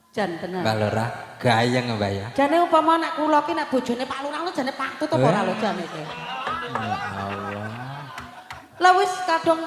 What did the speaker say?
Jan tenan. Mbah Lurah, gayeng Mbah ya. Jane upama nek kula ki nek bojone Pak Lurah lho jane patut apa ora lho jane iki. Ya Allah. Lah wis kadung.